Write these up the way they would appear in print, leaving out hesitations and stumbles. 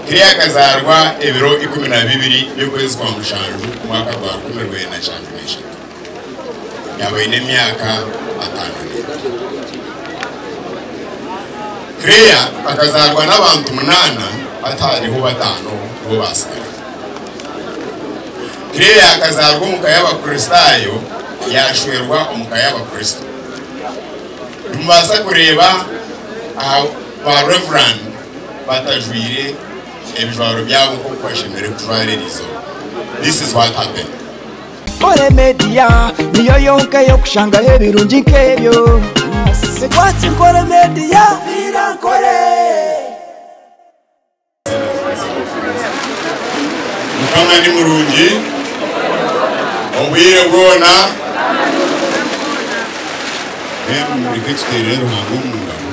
Claire akazaarwa ebiro 12 by'okwezi kwa mushanju omwaka gwa 1973. Yaaba aine emyaka 52. Claire akazaarwa n'abantu munaana hatariho bataano nibo baatsigaraho. Claire akazaarwa omu ka y'Abakristaayo yaashwerwa omu ka y'Abakristo. Nimubaasa kureeba aha ba Reverand batajwaire ebijwaro byabo nk'oku bashemereire kujwara eriizooba. This is what happened. Nkore Media niyo yonka ey'okushangaho ebirungi nk'ebyo. Ekwatsi Nkore Media. Nkore. Mukama ni murungi obwire bwona. Mbwenu mureke tuteerere Ruhanga omu ngaro,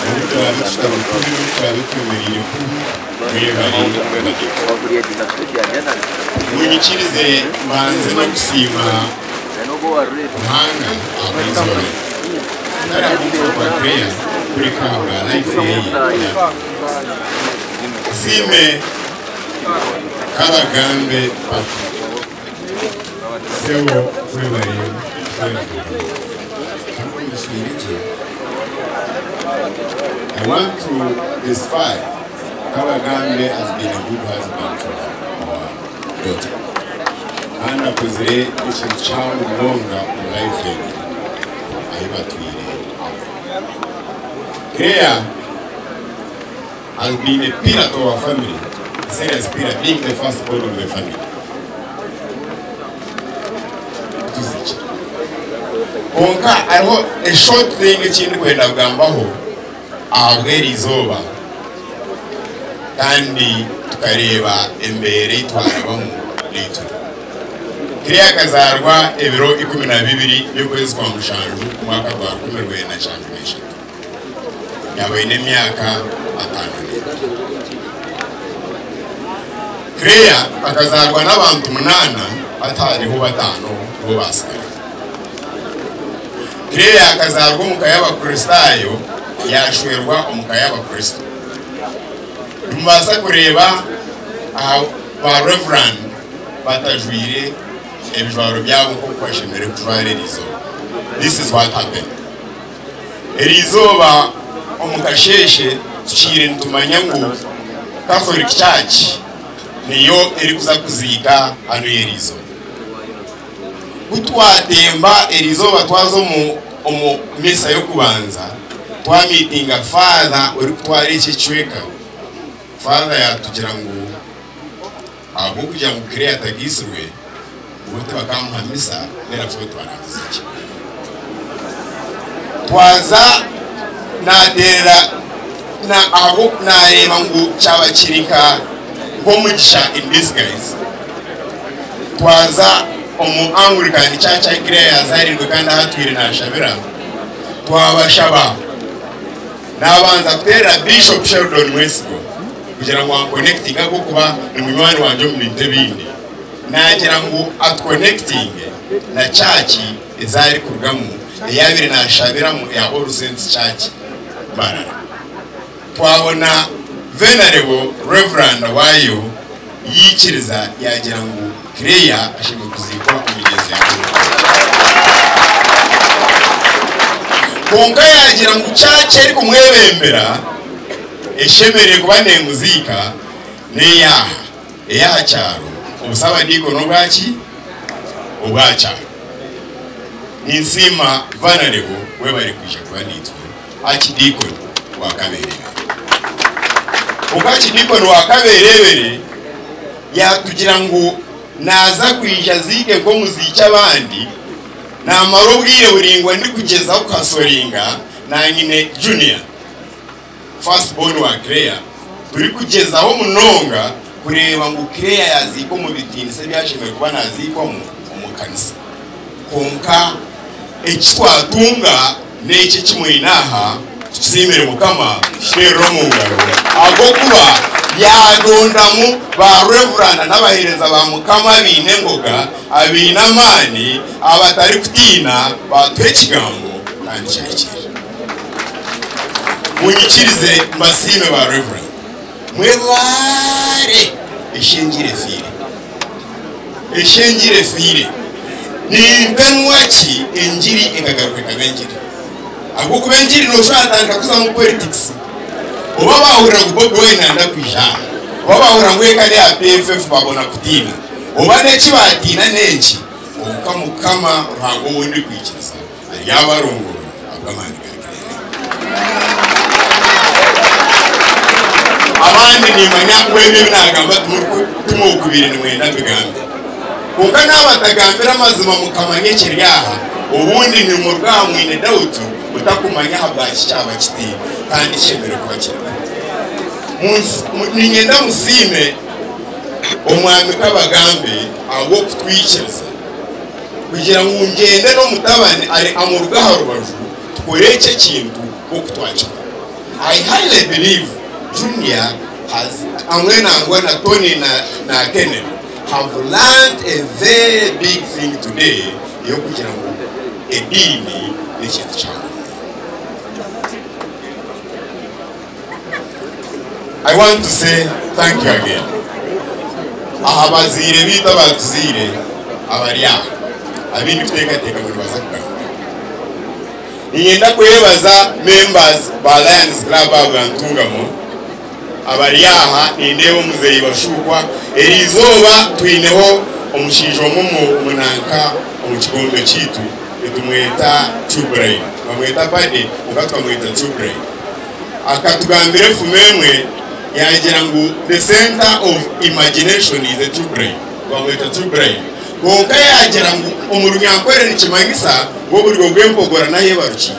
n'obu turaabe tushutami kubi, n'obu turaabe twemereire kubi, mwebare kuba Munyikirize mbanze n'okusiima Ruhanga ahabw'eizooba eri. Kutari ahabw'okufa kwa Claire, kureka ahabwa life ye eyaatuhaire. Nsiime Kabagambe Patrick. Sebo webare kutwebembera. Turikumishiire gye. I want to testify Kabagambe has been a good husband to our daughter. Kandi akozire ekintu kihango munonga omu life egi ahi batwire abo. Claire has been a pillar to our family, a serious pillar, being the first born of the family. Tuzikire. Kwonka hariho a short thing eki ndikwenda kugambaho ahabw'eri izooba kandi tukareeba embeera ei twarabamu n'ei turimu. Claire akazaarwa ebiro 12 by'okwezi kwa mushanju omwaka gwa 1973. Yaaba aine emyaka 52. Claire akazaarwa n'abantu munaana hatariho bataano nibo baatsigaraho. Claire akazaarwa omu ka y'Abakristaayo yaashwerwa omu ka y'Abakristo. Nimubaasa kureeba aha ba Reverand batajwaire ebijwaro byabo nk'oku bashemereire kujwara eriizooba. This is what happened. Eriizooba omu kasheeshe tukiire nitumanya ngu Catholic Church niyo erikuza kuziika hanu eriizooba. Ku twatemba eriizooba twaza omu omu misa y'okubanza, twamiitinga Father orikutwara eki ekicweka, Father yaatugira ngu ahabw'okugira ngu Claire atagiisirwe, Bo tibakamuha misa therefore tibaramuziikye. Twaza naterera na ahabwo nareeba ngu kyaba kiri nka nk'omugisha in disguise. Twaza omu Anglican Church ahi Claire yazarirwe kandi ahu atwire nashabira, twabashaba nabanza kuterera Bishop Sheldon Mwesigwa kugira ngu ankonekitinge ahabw'okuba ni munywani wangye omu bintu ebindi. Naagira ngu atukonekitinge na church ezi arikurugamu ei abaire nashabiramu eya All Saints Church Mbarara. Twabona Venerable Reverand waayo yaikiriza yaagira ngu Claire ashemereire kuziikwa omu migyenzo ya Anglican. Kwonka yaagira ngu church erikumwebembera eshemereire kuba nemuziika n'eyaaha. Ey'aha kyaro, obusabadiikoni obwa ki? Obw'aha kyaro. Ninsiima Venerable webare kwija kuba naitwe, Archdeacon wa Kabeerebere. Kwonka Archdeacon wa Kabeerebere yaatugira ngu naaza kwija aziike nk'omuziiki abandi, naamara obwire buraingwa ndikugyezaho kuhasoringa na nyine Junior. First born wa Claire, turikugyezaho munonga kureeba ngu Claire yaziikwa omu bitiinisa ebi ashemereire kuba naziikwamu omu kanisa. Kwonka eki twatunga n'eki eki mwine aha, tukisiimire Mukama, tukiteerere omu ngaro ahabw'okuba yaadondamu ba Reveranda n'abaheereza ba Mukama abaine engoga, abaine amaani, abatarikutiina, baatuha ekigambo kandi kyahikiirira. Munyikirize mbasiime ba Reverend. Mwebaare eshengyire efiire. Eshengyire efiire. Nimpenwa ki engiri ekagaruka ekaba engiri? Ahabw'okuba engiri noshusha yatandika kuzamu politics. Oba bahurira ngu Bobi Wine nayenda kwija aha, oba bahurira ngu eka neya PFF babona kutiina, oba neki batiina nenki, kwonka Mukama Ruhanga ou ndikwikiriza aryabarongoora ahabw'amaani ga Kirere. Abandi nimanya ngu ebi ebi nagamba timurikubiire nimwenda mbigambe. Kwonka naabatagambira amazima mukamanya ekiri aha, obundi nimuruga aha mwine doubt mutakumanya ahabwaki kyaba kiti kandi kishemereire kuba kiri kuti. Niinyenda musiime Omwami Kabagambe ahabw'okutwikiriza kugira ngu ngyende n'omutabani ari amuruge aha rubaju tukore eki ekintu nk'oku twakikora. I highly believe Junior has hamwe nangwa na Tony na na Kennedy have learnt a very big thing today eyokugira ngu ediini nekintu kihango munonga. I want to say thank you again aha bazaire baitu abatuzaire abari aha abu ndikuteekateeka ngu nibaza kugamba. Niinyenda kwebaza members ba Lions Club ahabwa Ntungamo abari aha, nindeeba omuzeeyi Bashukwa. Eriizooba twineho omushaija omwe omu nanka omu kigombe kyaitu nitumweta Tubrain. Nibamweta Paddy kwonka tukamweta Tubrain. Akatugambira enfumu emwe yaagira ngu the centre of imagination is a Tubrain. Nibamweta Tubrain. Kwonka yaagira ngu omu Runyankore nikimanyisa ngu oburyo bw'empogora n'ahu ebarukiire.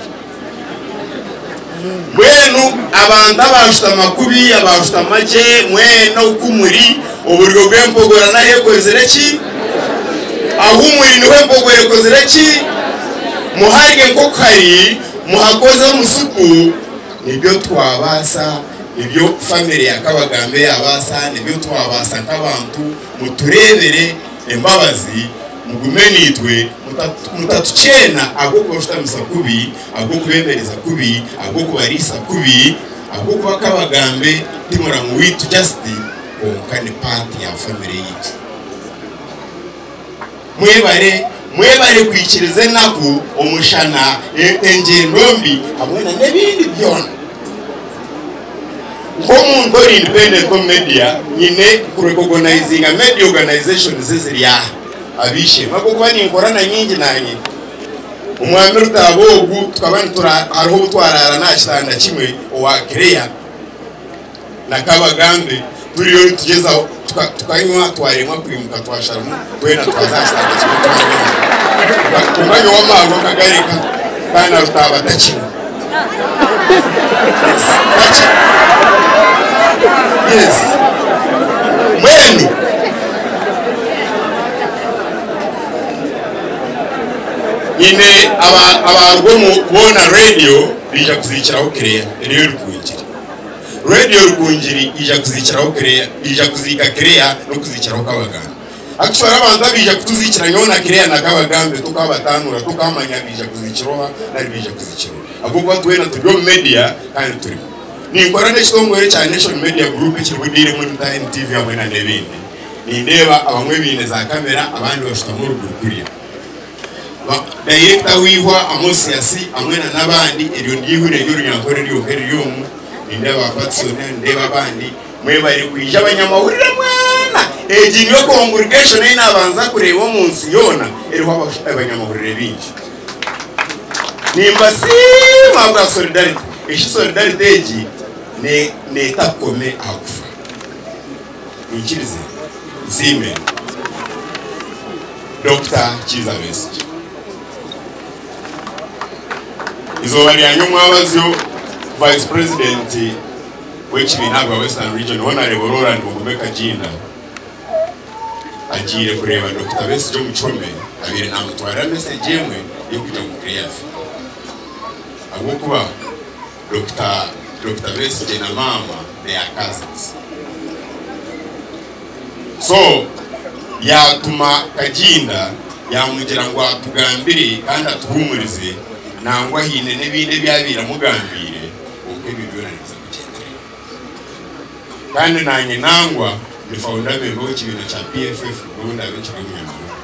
Mbwenu abantu abaashutama kubi, abaashutama gye, mwena oku muri, oburyo bw'empogora n'ahu ekozire ki? Ahu muri niho empogora ekozire ki? Muharye nk'oku hari, muhakoze omusuku. Nibyo twabaasa, nibyo famire ya Kabagambe yaabaasa, nibyo twabaasa nk'abantu. Mutureebere embabazi, mugume naitwe, mutatukyena ahabw'okubashutamisa kubi, ahabw'okubeemereza kubi, ahabw'okubariisa kubi, ahabw'okuba Kabagambe ti muramu waitu just, kwonka ni part ya famire yaitu. Mwebare, mwebare kwikiriza enaku, omushana, engyendo mbi hamwe na n'ebindi byona. Nk'omuntu ori independent omu media, nyine kurecognizinga media organisations eziri aha, ab'eishe-emwe ahabw'okuba ninkora na nyingi naanye. Omwami Rutaaba ogu tukaba nitura hariho obu twaraara n'aha kitanda kimwe owa Claire na Kabagambe turiyo nitugyezaho tukanywa twaremwa kwimuka twasharamu twena twaza aha kitanda kimwe twabyama. Kwonka nyowe amaarwa nkagareka kandi na Rutaaba takinywa. Yes. Mbwenu nyine abaruga omu boona radio baija kuziikiraho Claire eriyo Rukungiri. Radio Rukungiri ija kuziikiraho Claire, ija kuziika Claire n'okuziikiraho Kabagambe. Actually abantu abaija kutuziikira nyowe na Claire na Kabagambe tokaabataanura, tokaamanya baija kuziikira oha nari baija kuziikira oha. Ahabw'okuba twena turi omu media kandi turimu. Ninkora n'ekitongore kya Nation Media Group ekirimu Daily Monitor, NTV hamwe na n'ebindi. Nindeeba abamwe baine za kamera abandi bashutami oruguru kuriya. Dayirekita w'eihwa Amos Yasi hamwe na n'abandi eryo niryo ihuriro ry'orunyankore ryonka eriri omu. Nindeeba ba Patson, nindeeba abandi. Mwebare kwija abanyamahurire mwena. Egi niyo congregation ei nabanza kureeba omu nsi yoona eriho abanyamahurire baingi. Nimbasiima ahabwa solidarity. Eshi solidarity egi neeta kukome aha kufa. Mwikirize nsiime Dokita Kiiza Besigye. Eizooba rya nyomwabazyo Vice President w'ekibiina ahabwa Western Region, Honarebo Roland Mugume Kaginda agiire kureeba Dokita Besigye omu kihome abaire namutwarira mesegi emwe y'okugira ngu Claire afe ahabw'okuba Dokita Dokita Besigye na maama they are cousins so yaatuma Kaginda yaamugira ngu atugambire kandi atuhuumurize nangwa haine n'ebindi ebi abaire amugambiire kwonka ebyo byona nibiza kugyendera. Kandi naanye nangwa ndi founder member w'ekibiina kya PFF n'obu ndaabe nkiri omunyamahoro.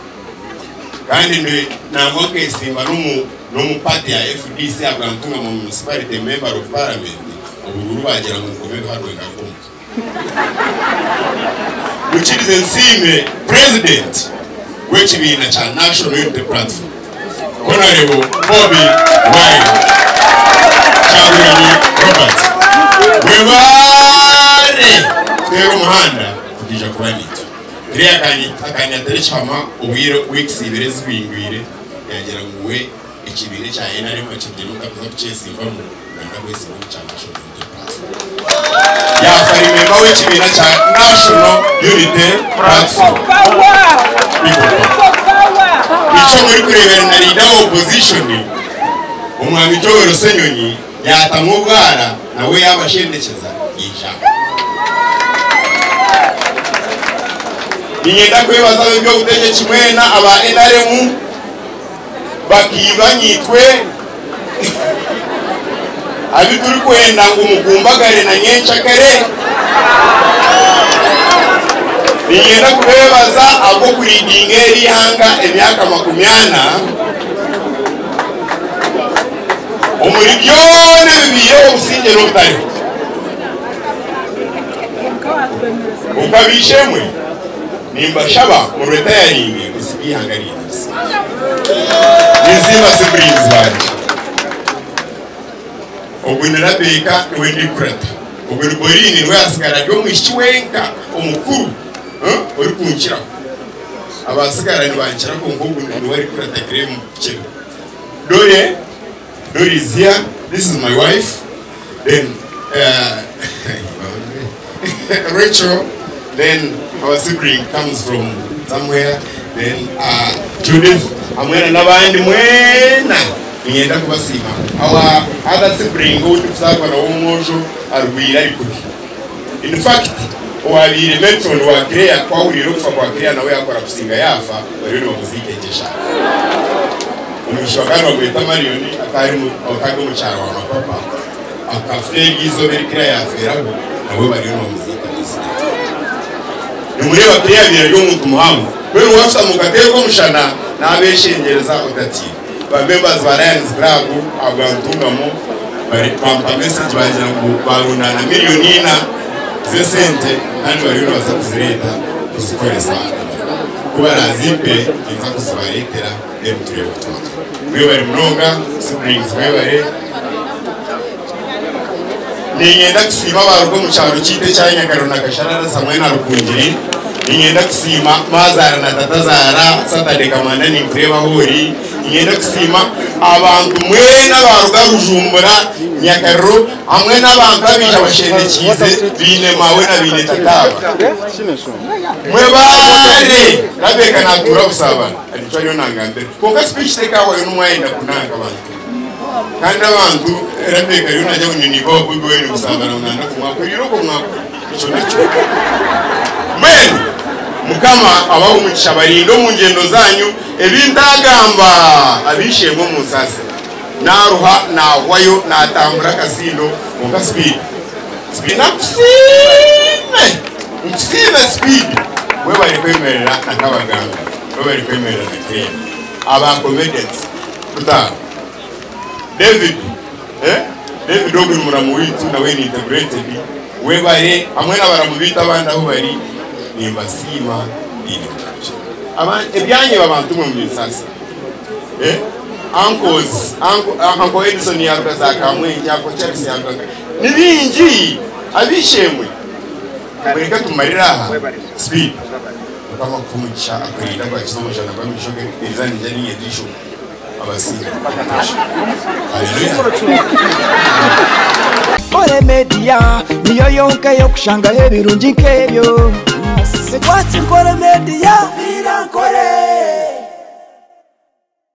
Kandi ndi nangwa nkeesimba n'omu n'omu party ya FDC ahabwa Ntungamo Municipality Member of Parliament, oburuuru baagira ngu nkome ebiharuro ngaruke omuka. Mukirize nsiime President w'ekibiina kya National Unity Platform, Honourable Bobi Wine Kyagulanyi Robert. Webare kuteera omuhanda tukaija kuba naitwe. Claire akanyatira ekihama obwire weeks ibiri ezihingwire yagira ngu we ekibiina ekya NRM akirugiremu takuza kukyesimbamu nayenda kwesimba omu kya National Unity Platform. Yaafa ari memba w'ekibiina kya National Unity Platform. People Power. Nikyo murikureebera na leader wa opposition Omwami Joel Ssenyonyi yaatamwa obwara nawe yaabashendekyeza yaija aha. Niinyenda kwebaza ab'eby'obutegyeki mwena aba NRM bakiiba nyaitwe abu turikwenda ngu mugumbagare na nyenkyakare. Niinyenda kubeebaza ahabw'okuridinga eri ihanga emyaka 40. Omuri byona ebibaireho obusingye n'obutariho. Kwonka b'eishe-emwe, nimbashaba murwetayaringe kusiga eihanga ryaitu obusingye. Ninsiima siblings bangye. Ogwo ni Rabeka niwe ndikurata. Ogwo ni Pauline niwe atsigara ari omwishiki wenka omukuru orikunkiraho. Abatsigara nibankira kwonka ogu niwe arikurata Graham kukira. Dore, Dore is here, this is my wife, then Rachel, then our sibling comes from somewhere, then Judith, hamwe na n'abandi mwena niinyenda kubasiima. Our other sibling ou ndikuzaarwa nawe omwojo arwaire ari kubi. In fact, owaabaire matron wa Claire ku ahuriire okufa kwa Claire nawe yaakora kusinga yaafa bariyo nibamuziika enkyeshaara. Omwishiki bakaba nibamweta Marion akaba ari omu kyaro wa Mapapa akafa eryo izooba eri Claire yaafeeraho nawe bariyo nibamuziika this day. Nimureeba Claire abaire ari omuntu muhango. Mbwenu waashutama okateerwa omushana naabeeshengyereza otatiina. Ba members ba Lions Club ahabwa Ntungamo bampa message bangira ngu barundaana miriyoni ina z'esente kandi bariyo nibaza kuzireeta kuzikoresa emirimo. Ku baraazimpe ninza kuzibareetera then tureebe oku twakora. Mwebare munonga siblings mwebare. Niinyenda kusiima abaaruga omu kyaro kyaitu ekya Nyakariro na Kasharara Samuel na Rukungiri. Niinyenda kusiima maazaara na tatazaara Saturday Kamanda ninkureeba ahu ori. Niinyenda kusiima abantu mwena abaaruga Rujumbura, Nyakariro hamwe n'abantu abaija bashendekiize baine maawe na baine tataaba. Mwebaare! Rabeka naatuura Busaabana. Nikyo ariyo nangambira. Kwonka speech tekahwayo n'omwayenda kunanka abantu. Kandi abantu Rabeka ariyo naagira ngu niiba wa Bobi Wine Busaabana ngu nanda kumwakura. Irooko mwakura. Ekyo nakyo. Mbwenu Mukama abahe omugisha abarinde omu ngyendo zaanyu. Ebi ntaagamba ab'eishe-emwe omunsaasire. Naaruha naahwayo naatambura akasindo kwonka speed speed nakusiime nkusiime speed webare kwemerera na Kabaganga webare kwemerera na Claire aba comedians tutaano David eh David ogu ni muramu waitu nawe ni integrated webare hamwe na baramu baitu abandi ahu bari nimbasiima baine kugarukira ebyanyeba bantu mwe mubinsaasire. Eh uncles, uncle, uncle Edison yaruga za Kamwengye, uncle Charles yaruga nka. Ni bingi ab'eishe-emwe. Mureke tumarire aha. Speed. Mukama akuhe omugisha akurinde akwakize omushana gw'amaisho ge eriza niija niinyenda eishomo. Abasiime. Hallelujah. Nkore Media niyo yonka ey'okushangaho ebirungi nk'ebyo. Twaki Nkore Media, Nkore.